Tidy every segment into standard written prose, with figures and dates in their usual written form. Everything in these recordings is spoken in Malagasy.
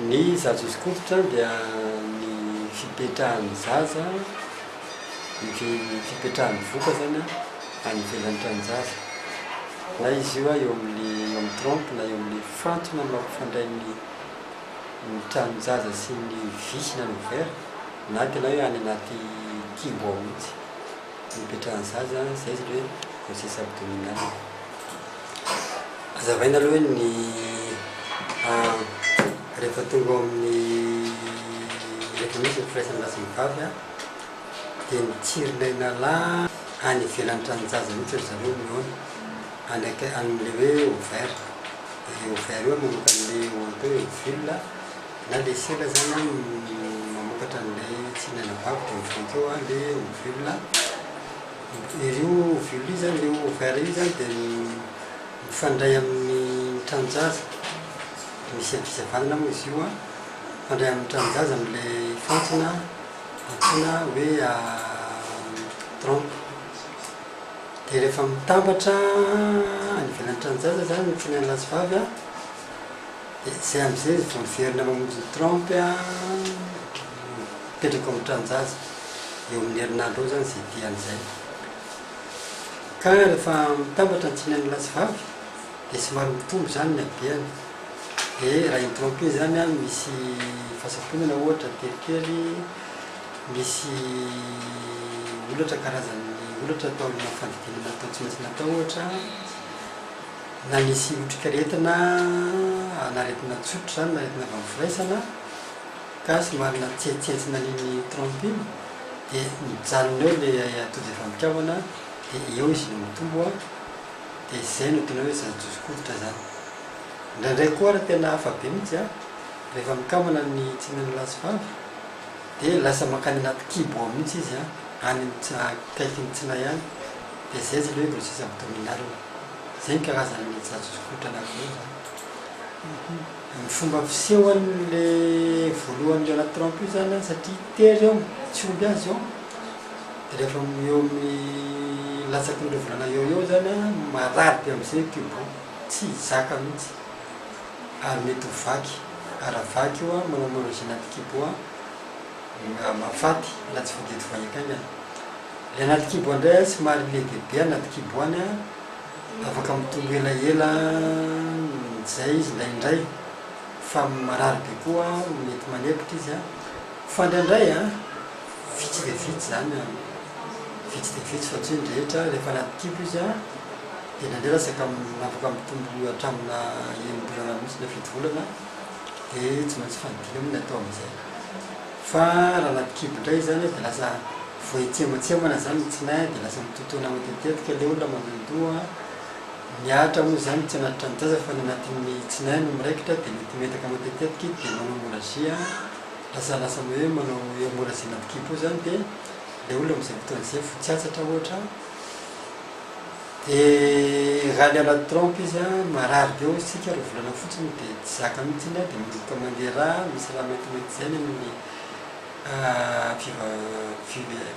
Ny zaza hosokoditra dia ny fipetrahan'ny zaza, ny fipetrahan'ny vohoka zany any ivelan'ny tranon-jaza. Na izy io eo amin'ny eo amin'ny trompe na eo amin'ny fantsona mampifandray ny ny tranon-jaza sy ny visy na ny ovaire na tena hoe any anaty kibo ao mihitsy no ipetrahan'ny zaza, zay izy le hoe grossesse abdominale. Hazavaina aloha hoe ny rehefa tonga ao amin'ny rehefa misy ny firaisan'ny lahy sy ny vavy an, dia ny tsirin'aina lahy any ivelan'ny tranon-jaza mihitsy ry zareo mihaona, any akai- any amin'ilay hoe ovaire. Dia ovaire io mamoaka an'ilay atao hoe ovule na ilay sela zany an mamokatra an'ilay tsirin'aina vavy dia mivoaka eo an ilay ovule. Io ovule io zany, io ovaire io zany dia mifandray amin'ny tranon-jaza, misy havia sy havanana moa izy io an, mifandray amin'ny tranon-jaza amin'ilay fantsona antsoina hoe trompe. Dia rehefa mitambatra any ivelan'ny tranon-jaza zany ny tsinain'ny lahy sy vavy an, dia izay amin'izay izy vao miverina mamonjy ny trompe an, mipetraka ao amin'ny tranon-jaza. Eo amin'ny herinandro eo izany izay dian'izay. Ka rehefa mitambatra ny tsinain'ny lahy sy vavy dia somary mitombo izany ny habehany. Dia raha iny trompe iny izany an, misy fahasamponana ohatra teritery, misy holatra karazan'ny holatra atao amina fandidiana natao tsy maintsy natao ohatra, na nisy otrikaretina, na aretina tsotra izany na aretina avy amin'ny firaisana. Ka somary natsetsentsina an'iny trompe iny dia mijanona eo le atody efa mikambana dia eo izy no mitombo an, dia izay no tena hoe zaza-josokoditra zany. Indraindray koa ary tena hafa be mihitsy an, rehefa mikambana ny tsinan'ny lahy sy vavy dia lasa mankany anaty kibo ao mihitsy izy an, any amin'ny akaikin'ny tsinay any, dia izay izy ilay hoe grossesse abdominale. Izay ny karazan'ny zaza-josokoditra anankiroa zany. Ny fomba fisehoan'le voalohany le anaty trompe io zany an, satria tery eo, tsy omby azy eo, de rehefa eo amin'ny latsaky ny roa volana eo eo zany an, marary be am'zay io kibo io, tsy zaka mihitsy, ary mety ho vaky, ary raha vaky io an, manao hémorragie anaty kibo an, mahafaty raha tsy voadidy vao haingankaingana. Le anaty kibo indray an, somary lehibebe anaty kibo any an, Afaka mitombo elaela izay izy indraindray fa marary be koa mety manepotra izy an, fa indraindray an vitsy dia vitsy izany an, vitsy dia vitsy fa tsy hoe ny rehetra, rehefa anaty kibo izy an dia indraindray lasaka afaka mitombo hatramina enim-bolana mihitsy na 7 volana dia tsy maintsy fandidiana moa ny atao amin'izay, fa raha anaty kibo indray izy izany dia lasa Voahitsembatsemana zany ny tsinay dia lasa mitotoana matetitetika le olona mandohandoha, mihatra moa zany tsy anaty tranon-jaza fa ny anatin'ny tsinay no miraikitra dia mety mihetaka matetitetika izy dia manao hémorragie, lasa lasa hoe manao hémorragie anaty kibo io zany dia le olona amin'izay fotoana izay votsiatsatra ohatra dia raha le anaty trompe izy an marary be hozy tsika 2 volana fotsiny dia tsy zaka mihitsy iny an dia manomboka mandeha rà, misy rà maintimainty zay any amin'ny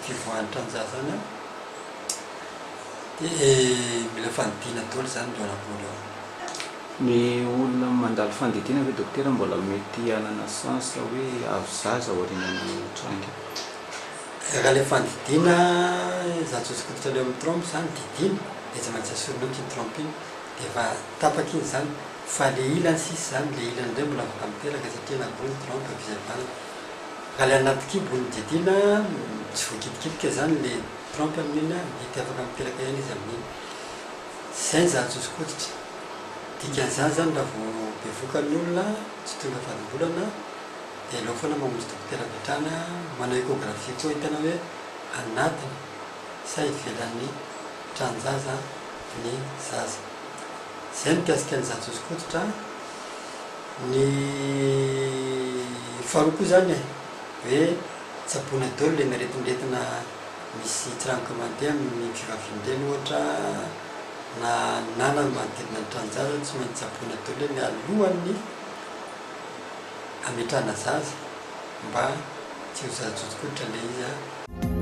fivoahan'ny tranon-jaza any an, dia mila fandidiana daholo izany ireo anankiroa ireo. Ny olona mandalo fandidiana ve dokotera mbola mety hanana chance hoe azo zaza aorianan'io tranga io? Raha ilay fandidiana izany soso-koditra ilay amin'ny trompe izany didiana dia tsy maintsy esorina mihitsy iny trompe iny dia efa tapaka iny izany fa ilay ilany sisa izany, ilay ilany indray mbola afaka miteraka satria anankiroa ny trompe havia sy havanana. Raha ilay anaty kibo no didiana, tsy voakitikitika izany ilay trompe amin'iny an, mety afaka miteraka ihany izy amin'iny. Izay ny zaha-josokoditra. Dikan'izany izany raha vao bevoka ny olona, tsy tonga fadimbolana, dia aleo foana mamonjy dokotera avy hatrany an, manao échographie koa ahitana hoe anatiny sa ivelan'ny tranon-jaza ny zaza. Izay ny mikasika ny zaha-josokoditra. Ny faharoa koa zany e, hoe tsaboina daholo le aretinretina misy tsiranoka mandeha amin'ny fivavian-dreny ohatra na nana manodidina ny tranon-jaza tsy maintsy tsaboina daholo le mialohan'ny hametrahana zaza mba tsy ho zaza jojokoditra le izy a.